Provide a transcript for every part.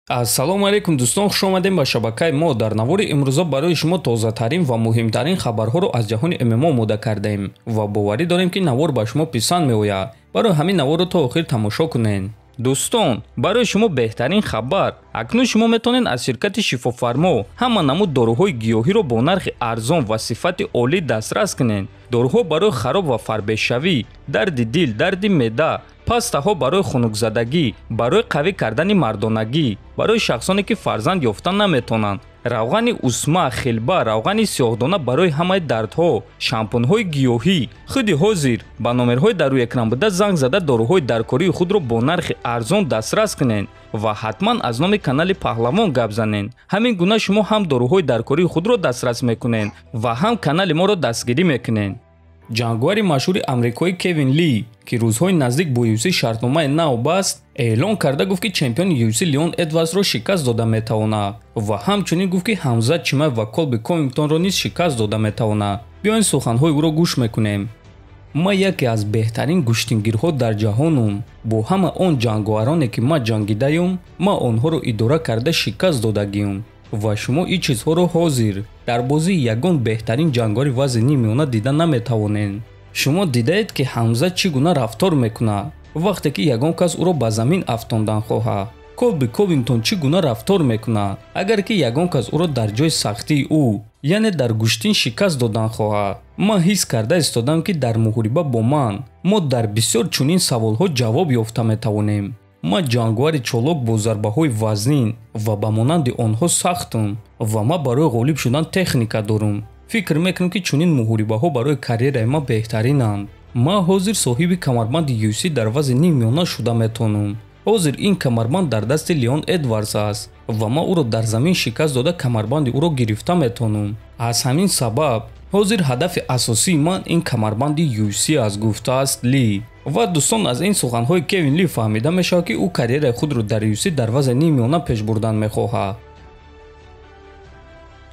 Ассалому алайкум дӯстон, хуш омадем ба шабакаи мо. Дар навори имрӯза барои шумо тозатарин ва муҳимтарин хабарҳоро аз ҷаҳони ММА омода кардаем ва боварӣ дорем, ки навор ба шумо писанд меояд. Барои ҳамин наворро то охир тамошо кунед. Дӯстон, барои шумо беҳтарин хабар. Акнун шумо метавонед аз ширкати Шифофармо ҳама намуд доруҳои гиёҳиро бо нархи арзон ва сифати олӣ дастрас кунед. Доруҳо барои хароб ва фарбешавӣ, дарди дил, дарди меъда, пастаҳо барои хунукзадагӣ, барои қавӣ кардани мардонагӣ, барои шахсоне ки фарзанд ёфта наметавонанд, равғани усма, хилба, равғани сиёҳдона барои ҳамаи дардҳо, шампунҳои гиёҳӣ. Худи ҳозир ба номерҳои дар рӯи экран буда занг зада доруҳои даркории худро бо нархи арзон дастрас кунед ва ҳатман аз номи канали Паҳлавон гап занед. Ҳамин гуна шумо ҳам доруҳои даркории худро дастрас мекунед ва ҳам канали моро дастгирӣ мекунед. Ҷанговари машҳури амрикоӣ Кевин Ли, ки рӯзҳои наздик бо UFC шартномаи нав баст, эълон карда гуфт, ки чемпиони UFC Леон Эдвардсро шикаст дода метавонад ва ҳамчунин гуфт, ки Ҳамзат Чимаев ва Колби Ковингтонро низ шикаст дода метавонад. Биёед, суханҳои ӯро гӯш мекунем. Ман яке аз беҳтарин гӯштингирҳо дар ҷаҳонум. Бо ҳама он ҷанговароне, ки ман ҷангидаюм, ман онҳоро идора карда шикаст додагиюм ва шумо ин чизҳоро ҳозир дар бозии ягон беҳтарин ҷанговари вазни ниммиёна дида наметавонед. Шумо дидаед, ки Ҳамза чӣ гуна рафтор мекунад, вақте ки ягон кас ӯро ба замин афтондан хоҳад. Колби Ковингтон чӣ гуна рафтор мекунад, агар ки ягон кас ӯро дар ҷои сахтии ӯ, яъне дар гӯштин, шикаст додан хоҳад. Ман ҳис карда истодам, ки дар муҳориба бо ман мо дар бисёр чунин саволҳо ҷавоб ёфта метавонем. Ман ҷанговари чолок бо зарбаҳои вазнин ва ба монанди онҳо сахтам ва ман барои ғолиб шудан техника дорам. Фикр мекунам, ки чунин муҳорибаҳо барои карьераи ман беҳтаринанд. Ман ҳозир соҳиби камарбанди UFC дар вазни ниммиёна шуда метавонам. Ҳозир ин камарбанд дар дасти Леон Эдвардс аст ва ман ӯро дар замин шикаст дода, камарбанди ӯро гирифта метавонам. Аз ҳамин сабаб ҳозир ҳадафи асосии ман ин камарбанди UFC аст, гуфтааст Ли. Ва дӯстон, аз ин суханҳои Кевин Ли фаҳмида мешавад, ки ӯ карьераи худро дар UFC дар вазни ниммиёна пеш бурдан мехоҳад.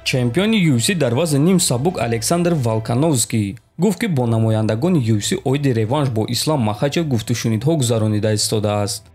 Чемпиони UFC дар вазни ним сабук Александр Волкановский гуфт, ки бо намояндагони UFC оиди реванш бо Ислам Махачев гуфтушунидҳо гузаронида истодааст.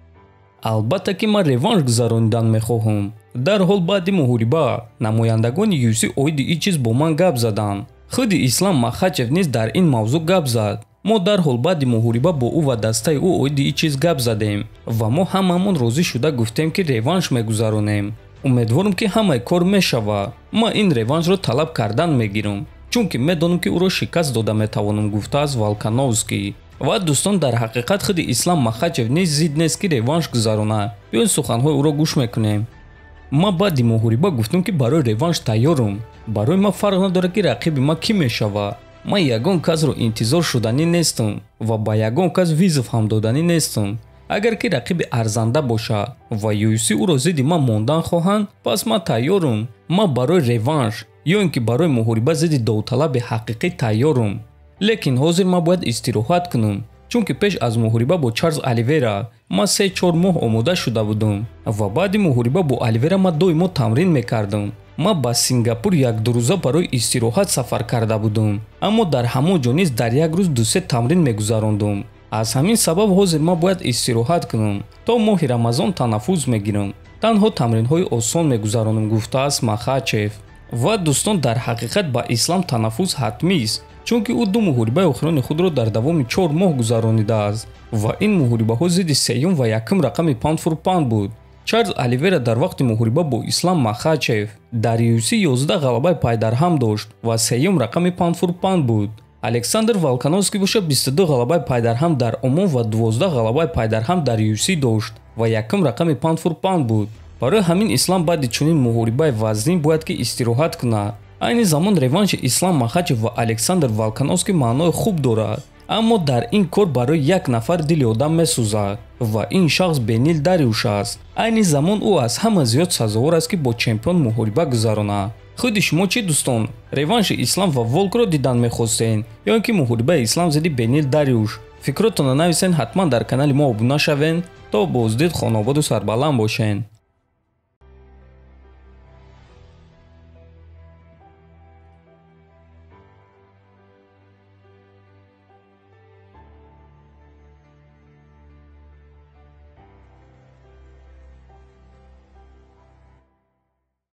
Албатта ки ман реванш гузаронидан мехоҳам. Дарҳол баъди муҳориба намояндагони UFC оиди ин чиз бо ман гап заданд. Худи Ислам Махачев низ дар ин мавзӯъ гап зад. Мо дарҳол баъди муҳориба бо ӯ ва дастаи ӯ оиди ин чиз гап задем ва мо ҳамамон розӣ шуда гуфтем, ки реванш мегузаронем. Умедворам, ки ҳамаи кор мешавад. Ман ин реваншро талаб кардан мегирам, чунки медонам, ки ӯро шикаст дода метавонам, гуфтааст Волкановский. Ва дӯстон, дар ҳақиқат худи Ислам Махачев низ зид нест, ки реванш гузаронад. Биёед, суханҳои ӯро гӯш мекунем. Ман баъди муҳориба гуфтам, ки барои реванш тайёрам. Барои ман фарқ надорад, ки рақиби ман кӣ мешавад. Ман ягон касро интизор шуданӣ нестам ва ба ягон кас вызов ҳам доданӣ нестам. Агар ки рақиби арзанда бошад ва UFC ӯро зидди ман мондан хоҳанд, пас ман тайёрам. Ман барои реванш ё ин ки барои муҳориба зидди довталаби ҳақиқӣ тайёрам, лекин ҳозир ман бояд истироҳат кунам, чунки пеш аз муҳориба бо Чарлз Оливера ман 3-4 моҳ омода шуда будам ва баъди муҳориба бо Оливера ман доимо тамрин мекардам. Ман ба Сингапур якдурӯза барои истироҳат сафар карда будам, аммо дар ҳамон ҷо низ дар як рӯз дусе тамрин мегузарондум. Аз ҳамин сабаб ҳозир ман бояд истироҳат кунам. То моҳи Рамазон танаффус мегирам, танҳо тамринҳои осон мегузаронам, гуфтааст Махачев. Ва дӯстон, дар ҳақиқат ба Ислам танаффус ҳатмист, чунки ӯ ду муҳорибаи охирони худро дар давоми 4 моҳ гузаронидааст ва ин муҳорибаҳо зидди сеюм ва якум рақами pound-for-pound буд. Чарлз Оливера дар вақти муҳориба бо Ислам Махачев дар UFC 11 ғалабаи пайдарҳам дошт ва сеюм рақами pound-for-pound буд. Александр Волкановский бошад, 22 ғалабаи пайдарҳам дар умум ва 12 ғалабаи пайдарҳам дар UFC дошт ва якум рақами pound-for-pound буд. Барои ҳамин Ислам баъди чунин муҳорибаи вазнин бояд ки истироҳат кунад. Айни замон реванши Ислам Махачев ва Александр Волкановский маънои хуб дорад, аммо дар ин кор барои як нафар дили одам месӯзад ва ин шахс Бенил Дариуш аст. Айни замон ӯ аз ҳама зиёд сазовор аст, ки бо чемпион муҳориба гузаронад. Худи шумо чӣ, дӯстон, реванши Ислам ва Волкро дидан мехостед ё ин ки муҳорибаи Ислам зидди Бенил Дариуш? Фикротонро нависен, ҳатман дар канали мо обуна шавен. То боздид, хонободу сарбаланд бошен.